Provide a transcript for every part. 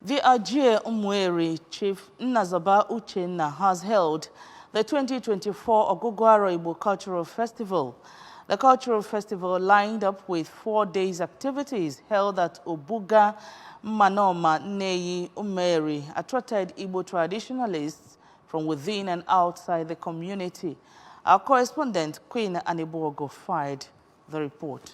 The Ajie Umueri, Chief Nnazoba Uchenna, has held the 2024 Ogugu Aro Igbo Cultural Festival. The cultural festival lined up with 4 days activities held at Obuga, Manoma, Nneyi, Umueri, attracted Igbo traditionalists from within and outside the community. Our correspondent, Queen Anibogo, filed the report.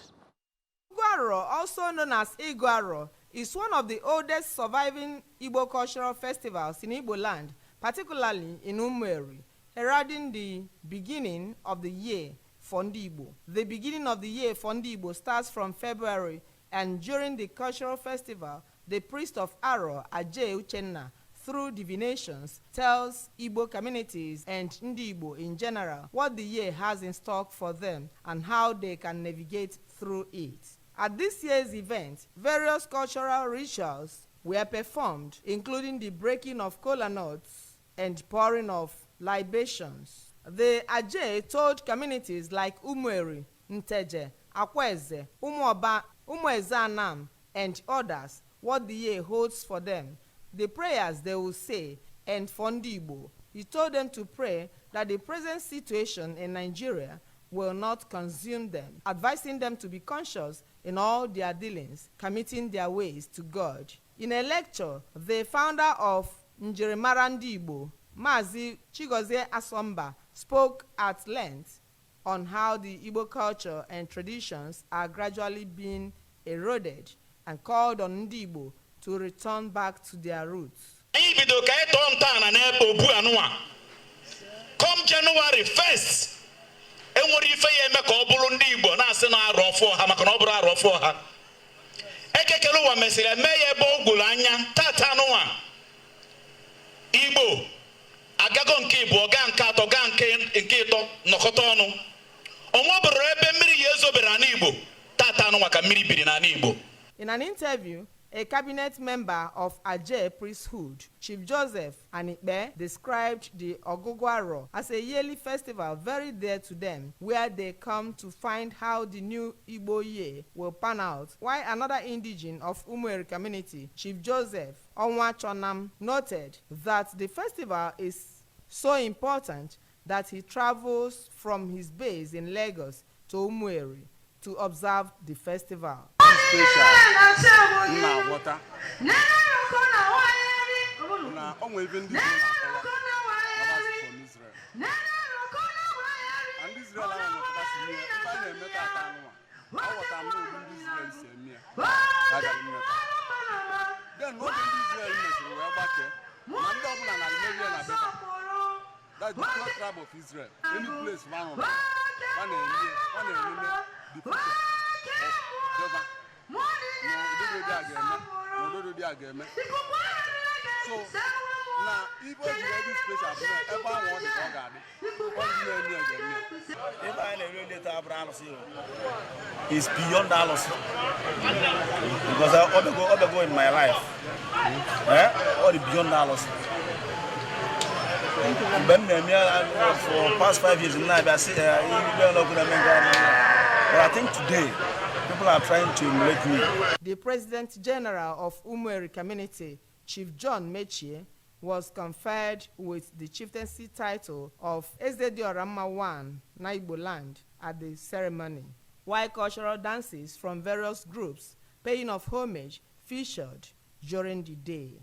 Ogugu, also known as Iguaro, is one of the oldest surviving Igbo cultural festivals in Igbo land, particularly in Umueri, heralding the beginning of the year for Ndi Igbo. The beginning of the year for Ndi Igbo starts from February, and during the cultural festival, the priest of Aro, Ajay Uchenna, through divinations, tells Igbo communities and Ndi Igbo in general what the year has in stock for them and how they can navigate through it. At this year's event, various cultural rituals were performed, including the breaking of kola nuts and pouring of libations. The Ajay told communities like Umueri, Nteje, Akweze, Umuoba, Umueze Anam, and others what the year holds for them, the prayers they will say, and for Ndi Igbo. He told them to pray that the present situation in Nigeria will not consume them, advising them to be conscious in all their dealings, committing their ways to God. In a lecture, the founder of Njirimara Ndi Igbo, Mazi Chigozie Asomba, spoke at length on how the Igbo culture and traditions are gradually being eroded and called on Ndi Igbo to return back to their roots. Anyị bido ka anyị tọọ ntọala n'ebe obu anụnwa. Come January 1st, enwere ife ya eme ka ọ bụrụ ndị Igbo na-asị na arụ ọfụ ha, maka na ọ bụrụ arụ ọfụ ha. Ekekele ụwa mesịrị eme ya ebe ọ gwụrụ anya. Tata anụnwa, Igbo agago nke ịbụọ, gaa nke atọ, gaa nke ịtọ, nọkọta ọnụ. Onwe bụrụ ebe mmiri ya ezobere n'ala Igbo. Tata anụnwa ka mmiri biri n'ala Igbo. In an interview, a cabinet member of Ajay priesthood, Chief Joseph Anikpe, described the Oguguaro as a yearly festival very dear to them, where they come to find how the new Igbo year will pan out, while another indigene of Umueri community, Chief Joseph Onwachonam, noted that the festival is so important that he travels from his base in Lagos to Umueri to observe the festival. Special m na-aghọta na o nwere ebe ndị Igbo na-akọwa na from Israel na ndị Israel ahụ nwetara si mee ife a na-eme tata anụnwa. Aghọtara m na ụdị ndị Israel si eme ya ka a gara mmeta. Then n'oge ndị Israel mesịrị wee gbakee na ndị ọbụla na merie na beba, that's the 12 tribe of Israel, any place ma nọ ma na-eme, ma na-ememe the future of beba na ụdịdị dị a ga-eme na ụdịdị dị a ga-eme. So na ife o ji wee dị special bụ na ebe ahụ ọ dị ka ọ ga-adị, ọ ndị na-eme ya ga-eme ya. Ebe anyị na-eri nri taa abụrụ alụsị o. Is beyond alụsị because ọ bịago in my life, eh? Ọ dị beyond alụsị. Mgbe m na-eme ya for past 5 years, m na-abịa sị igbe n'ọkụ na-eme nke a na-eme. But I think today people are trying to emulate me. The President General of Umueri Community, Chief John Mechie, was conferred with the chieftaincy title of Ezedioramma I na Igbo land at the ceremony, while cultural dances from various groups paying of homage featured during the day.